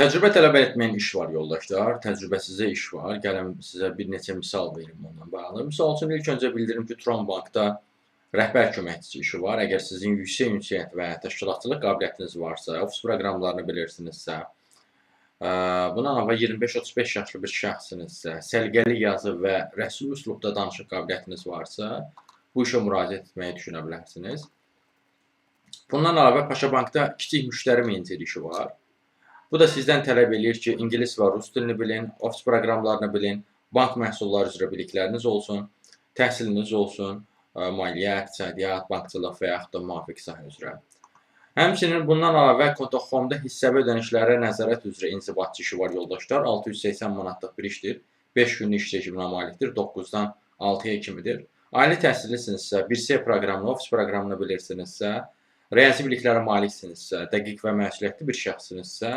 Təcrübə tələb etməyən iş var yoldaşlar, təcrübəsizə iş var. Gəlin sizə bir neçə misal verim bununla bağlı. Misal üçün ilk öncə bildirim ki, Turan Bankda rəhbər köməkçisi işi var. Əgər sizin yüksək ünsiyyət və təşkilatçılıq qabiliyyətiniz varsa, ofis proqramlarını bilirsinizsə, bundan əlavə 25-35 yaşlı bir şəxssinizsə, səliqəli yazı və rəsmi üslubda danışıq qabiliyyətiniz varsa, bu işə müraciət etməyi düşünə bilərsiniz. Bundan əlavə Paşa Bankda kiçik müştəri meneceri işi var. Bu da sizdən tələb eləyir ki, ingilis və rus dilini bilin, ofis proqramlarını bilin, bank məhsulları üzrə bilikləriniz olsun, təhsiliniz olsun, maliyyə, iqtisadiyyat, bankçılıq və yaxud da müvafiq sahə üzrə. Həmçinin bundan əlavə Konto.com-da hissəvi ödənişlərə nəzarət üzrə inzibatçı işi var yoldaşlar. 680 manatlıq bir işdir. 5 günlük iş rejiminə malikdir. 9-dan 6-ya kimidir. Ali təhsillisinizsə, 1C proqramını, ofis proqramını bilirsinizsə, riyazi biliklərə maliksinizsə, dəqiq və məsuliyyətli bir şəxssinizsə,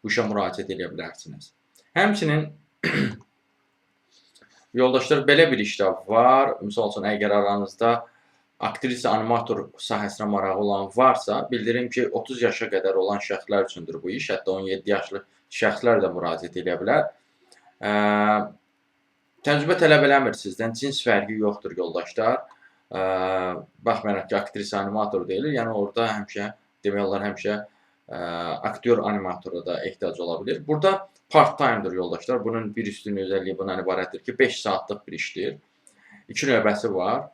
bu işə müraciət edə bilərsiniz. Həmçinin yoldaşlar, belə bir iş də var. Misal üçün, əgər aranızda aktrisa, animator sahəsinə marağı olan varsa, bildirim ki, 30 yaşa qədər olan şəxslər üçündür bu iş. Hətta 17 yaşlı şəxslər də müraciət edə bilər. Təcrübə tələb eləmir sizdən, cins fərqi yoxdur yoldaşlar. Baxmayaraq ki, aktrisa, animator deyilir, yəni orada həmişə, demək olar həmişə aktyor animatora da ehtiyac ola bilir. Burada part-time'dır yoldaşlar. Bunun bir üstün özəlliyi bundan ibarətdir ki, 5 saatlıq bir işdir. 2 növbəsi var.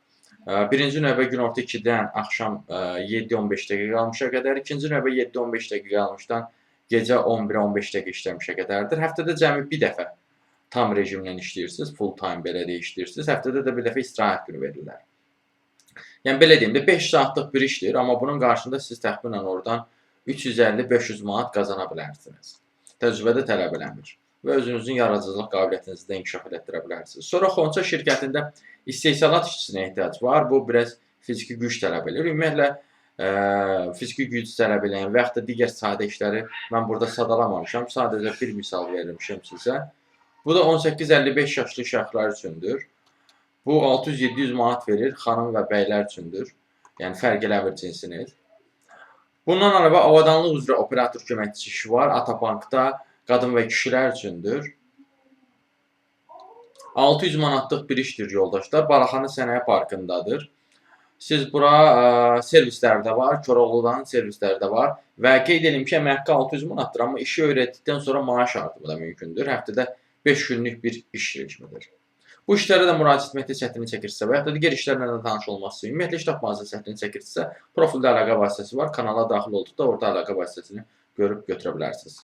Birinci növbə günorta 2-dən axşam 7-15 dəqiqə qalmışa qədər, ikinci növbə 7-15 dəqiqə qalmışdan gecə 11-ə 15 dəqiqə işləmişə qədərdir. Həftədə cəmi bir dəfə tam rejimlə işləyirsiniz, full time belə də işləyirsiniz. Həftədə də bir dəfə istirahət günü verirlər. Yəni belə deyim də, 5 saatlıq bir işdir, amma bunun qarşısında siz təxminən oradan 350-500 manat qazana bilərsiniz. Təcrübə də tələb eləmir və özünüzün yaradıcılıq qabiliyyətinizi də inkişaf elətdirə bilərsiniz. Sonra Xonça şirkətində istehsalat işçisinə ehtiyac var. Bu biraz fiziki güc tələb eləyir. Ümumiyyətlə fiziki güc tələb eləyən və yaxud da digər sadə işləri mən burada sadalamamışam. Sadəcə bir misal vermişəm sizə. Bu da 18-55 yaşlı şəxslər üçündür. Bu 600-700 manat verir, xanım və bəylər üçündür. Yəni fərq eləmir cinsiniz. Bundan əlavə avadanlıq üzrə operator köməkçisi işi var. Atabankda qadın və kişilər üçündür. 600 manatlıq bir işdir yoldaşlar. Balaxanı Sənaye Parkındadır. Siz bura servislər də var, Koroğludan servislər də var və qeyd edim ki, əmək haqqı 600 manatdır, amma işi öyrətdikdən sonra maaş artımı da mümkündür. Həftədə 5 günlük bir iş rejimidir. Bu işlərə də müraciət etməkdə çətinlik çəkirsinizsə və yaxud da digər işlərlə də tanış olmaq istəyir, ümumiyyətlə iş tapmaqda çətinlik çəkirsinizsə, profildə əlaqə vasitəsi var. Kanala daxil olduqda orada əlaqə vasitəsini görüb götürə bilərsiniz.